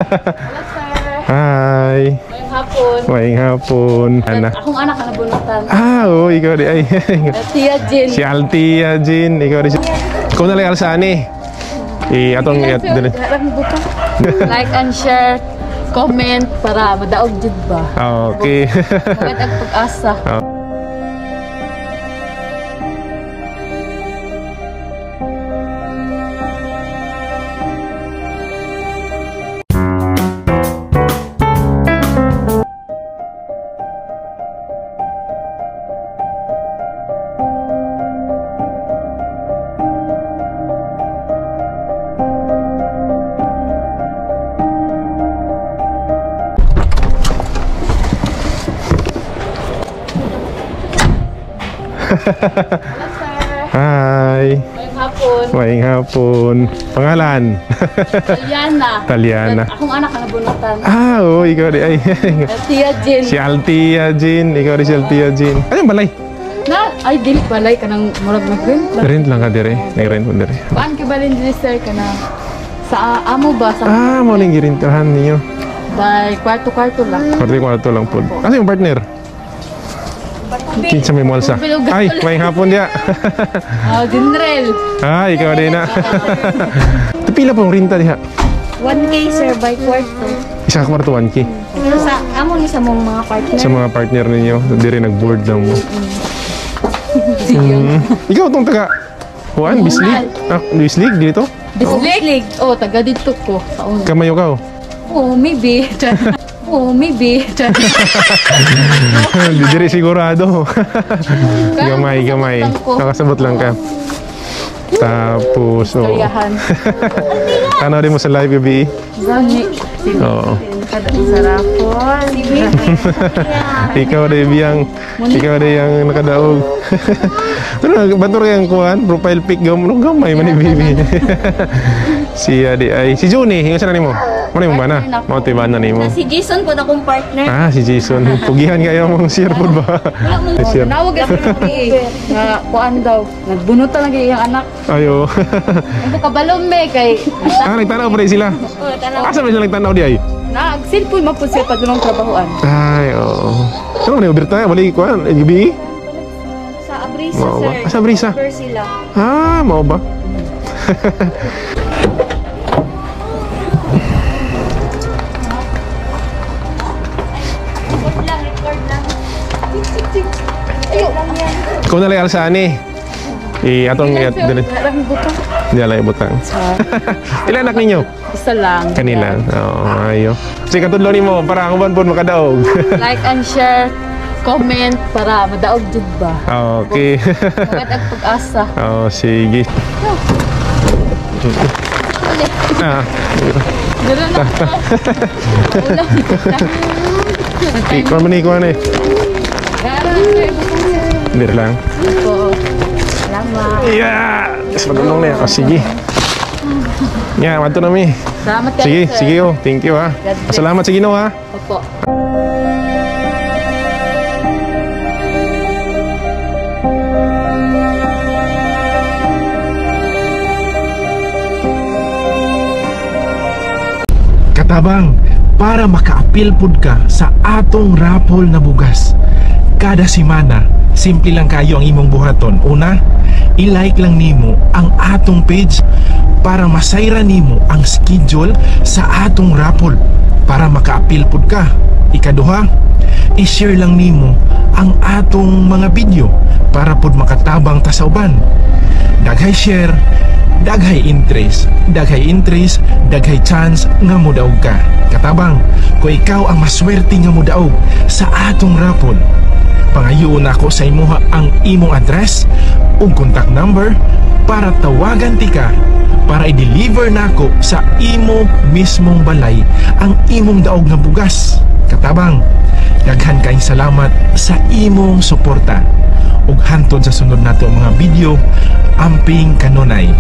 Hello, sir. Hi. Ngayong hapon. Maayong hapon. Ana. Akong anak na bunutan. Ah, oo, ikaw di ay. Tia Jin. Si Altia Jin, ikaw di. Ikaw na lang alsani. Eh, atong Sige lang, sir. dili. Like and share, comment para madaog jud ba. Okay. Mawad ang pag-asa. Hello, sir. Hi. Ngayong hapon. Maayong hapon. Pangalan? Taliana. Taliana. Akong anak na bunutan. Ah, oo, ikaw di ay. Tia Jin. Si Altia Jin, ikaw di si Altia Jin. Anong balay? Na, ay dili balay kanang murag nag-rent lang. Rent lang ka dire. Nag-rent mo dire. Kuan kay balin dili sir kana sa amo ba sa Ah, mo ning girintahan ninyo. by kwarto-kwarto lang. Kwarto-kwarto lang po. Kasi yung partner? Kinsa may mualsa. Ay, maayong hapon diya. Ah, General. Ah, ikaw din na. Pila pong rinta diha? 1K sir by kwarto. Isa ka kwarto 1K. Pero sa amo ni sa mong mga partner. Sa mga partner ninyo, dire nag-board lang mo. Ikaw tong taga Juan, Bislig? Ah, Bislig dito? Bislig. Oh, taga dito ko sa una. Kamayo ka oh. Oh, maybe. Oh, maybe. Di dire sigurado. Gamay, gamay. Nakasabot lang ka. Tapos, oo. Istoryahan. Ano rin mo sa live gabi? Gani. Oo. Sarapon. Ikaw rin biyang, ikaw rin yung nakadaog. Pero bato rin ang kuhan, profile pic gam, no, gamay man ni baby. Si adi ay si Juni, yung sa nimo. Mo nimo ba na? Mo ti ba na nimo? Si Jason po na akong partner. Ah, si Jason. Pugihan kayo mong share po ba? Share. Nawag ang eh. Nga kuan daw. Nagbunutan lagi iyang anak. Ayo. Ang kabalom me kay Ah, nagtanaw pa rin sila. Oh, tanaw. Asa ba sila nagtanaw di ay? na cellphone man pud siya padulong trabahoan. Ay, oo. Ano man yung tayo? Wala kuhan, gabi? Sa Abrisa Mao ba? sir. Ah, sa Abrisa. Over sila. Ah, mao ba? Record lang, record lang. Lang yan. Ikaw na lang alsani. Eh, atong dili. Hindi alay butang. Ilan anak ninyo? Isa lang. Kanila. Oo, ayo. Sige, katudlo nimo para ang uban pod makadaog. Like and share, comment para madaog jud ba. Okay. Mawad ang pag-asa. Oh, sige. Ah, Dala na. ikaw man ikaw eh. Hindi lang. Oo. Salamat. Yeah! Yes, madulong na yan. Oh, sige. Yeah, madto na mi. Salamat kayo, Sige, sir. sige oh. Thank you ha. God bless. Salamat sa Ginoo ha. Opo. Katabang, para makaapil pud ka sa atong rapol na bugas. Kada semana, simple lang kayo ang imong buhaton. Una, i-like lang nimo ang atong page para masayra nimo ang schedule sa atong rapol para makaapil pud ka. Ikaduha, i-share lang nimo ang atong mga video para pud makatabang ta sa uban. Daghay share, daghay interest, daghay interest, daghay chance nga modaog ka. Katabang, kung ikaw ang maswerte nga modaog sa atong rapol, pangayoon nako sa imuha ang imong address ug contact number para tawagan ti ka para i-deliver nako sa imo mismong balay ang imong daog nga bugas. Katabang, daghan kayong salamat sa imong suporta. Ug hantod sa sunod nato mga video, amping kanunay.